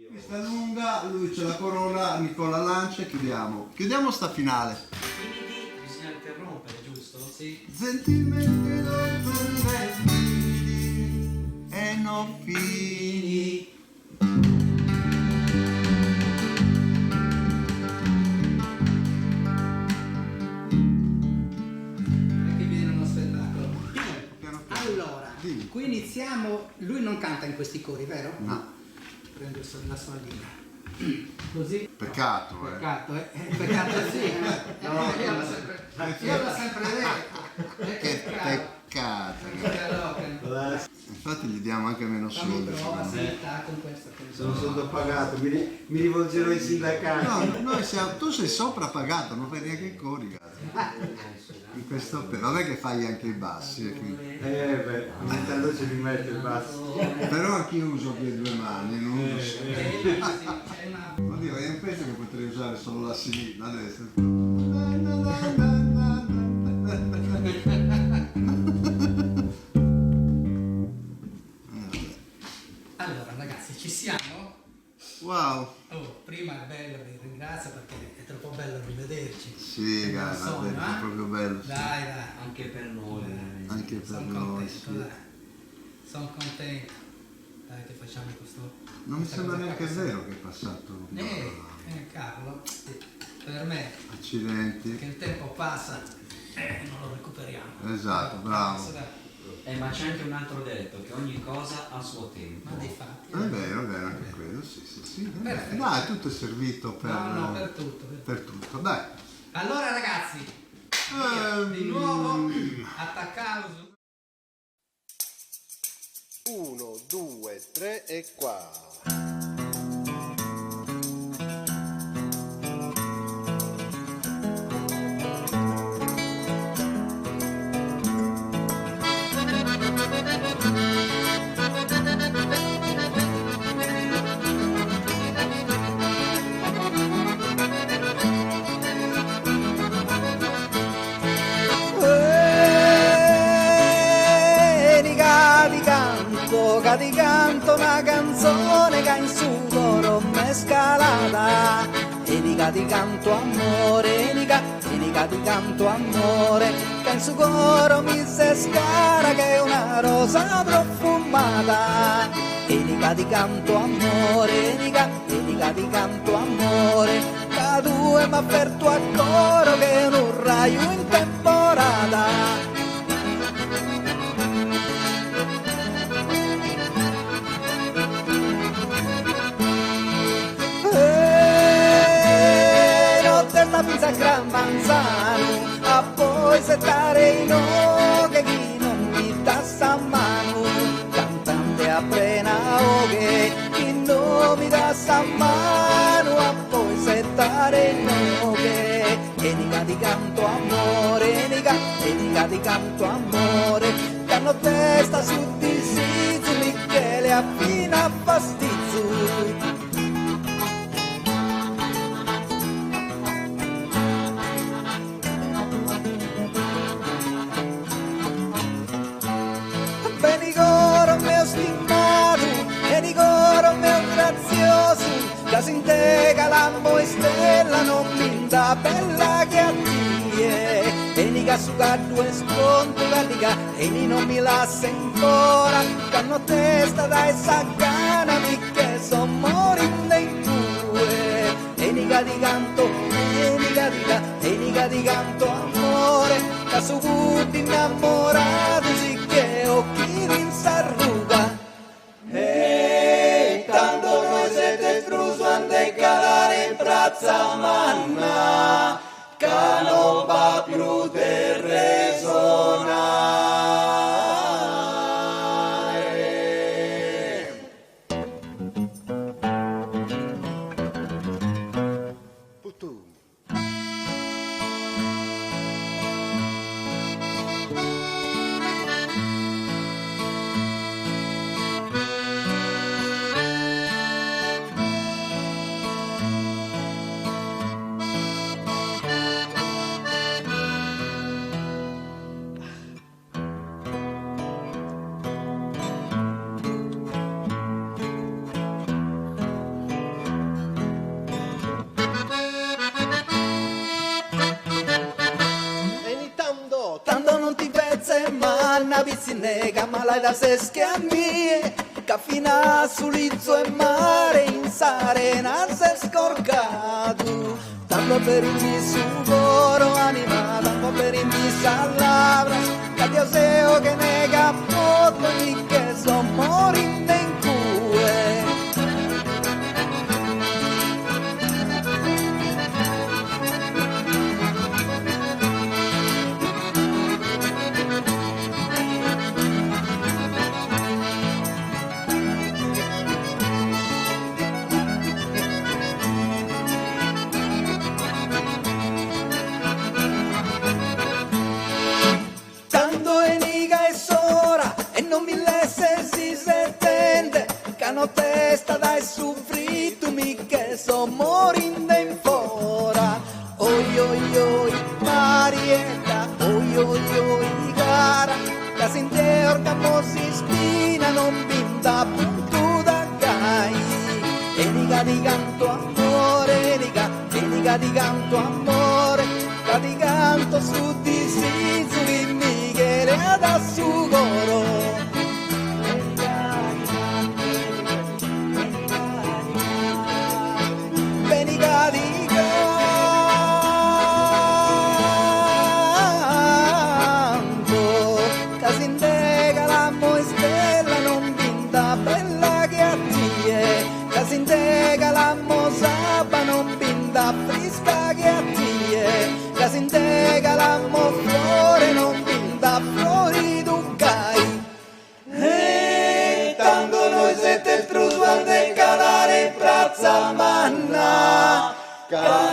Questa lunga, lui c'è la corona, Nicola lancia e chiudiamo. Chiudiamo sta finale. Finiti, bisogna interrompere, giusto? Sì. Gentilmente dottor fini e no fini. Che viene uno spettacolo. Piano piano. Allora, Dimmi. qui iniziamo. Lui non canta in questi cori, vero? No. Prendo la sua linea. Così. Peccato, eh. Peccato, eh? Peccato sì. eh. No, io l'ho sempre, io l'ho sempre detto. Eh, Che peccato. Peccato. Infatti gli diamo anche meno Fammi soldi. prova, secondo me. si con questo. che Sono sottopagato, mi, ri- mi rivolgerò ai sindacati. No, noi siamo, tu sei soprappagato, non fai neanche i cori, cazzo. In questo periodo, vabbè che fai anche i bassi, quindi. Eh beh, ogni tanto ci rimette il basso. Però anch'io uso le due mani, non uso solo. Eh, sì, c'è una Oddio, è un pezzo che potrei usare solo la sinistra, la destra. Allora ragazzi, ci siamo? Wow. Oh, prima è bello, vi ringrazio perché è troppo bello rivederci. Sì, Sembra un guarda, sogno, è eh? proprio bello. sì. Dai, dai, Anche per noi, veramente. Anche per sono noi, contento, sì. dai. Sono contento. Dai che facciamo questo. Non mi questa sembra cosa neanche qua. vero che è passato. Cavolo, sì. Per me Accidenti. che il tempo passa e non lo recuperiamo. Esatto, bravo. Adesso dai. Ma c'è anche un altro detto, che ogni cosa ha suo tempo. Ma di fatti. È vero, è vero, anche quello, sì, sì, sì. Perfetto. Dai, tutto è servito per, No, no, per tutto, per per tutto. Dai. Allora ragazzi, via, di nuovo attaccato. 1, 2, 3 e qua. Enica ti canto, che ti canto una canzone che in su coro m'è scalata. Enica ti canto amore, enica, enica ti canto amore, che in su coro mi se scara che è una rosa profumata. Enica ti canto amore, enica, enica ti canto amore, che due m'afferto a coro che è un raio in temporata. E notte sta pizza gran manzano, a poi settare in che chi non mi dà sta mano, cantante a plena che chi non mi dà sta mano, a poi settare in che enica di canto amore, enica, enica di canto amore, che hanno testa su di sizu, Michele affina a fastizzu. Benigoro meo stimato, benigoro meo grazioso, che si intega l'ambo e stella non mi dà bella che a tie. Eniga su gaddu e sconto galliga, eni non mi lassa ancora, canno testa dai sagana, mi che son morinde in tue. Eniga di canto, eniga di ca, eniga di canto amore, che su guti innamorato si che occhi in sarruga. E tanto noi siete truso ande calare in piazza manna, che non va più te resonare. Putu. Anna pitzinnega malaida ses che a mie, ca finas su lizu 'e mare in s'arena s'est corcadu. Tando aberimi su coro, anima, tando aberimi sas lavras, ca deo seo chene cappotto e mi che so morinde in cue. Tando 'eni ca est s'ora e non mi lesses isetende, ca notesta dae su fritu mi che so morinde in fora. Oi oi oi Marietta, oi oi oi cara, ca si nde 'orgamos s'ispina non bi nd'at puntuda gai. Eni ca ti canto amore, eni ca, eni ca ti canto amore, ca ti canto su disizu chi mi che leat su coro. Beni ca ti canto, ca si nde calamos istella non bi nd'at bella che a tie, ca si nde calamos abba non bi nd'at frisca che a tie, ca si nde calamos fiore non bi nd'at fioridu gai. E tando no isetes prus a nde calare in pratza manna, ca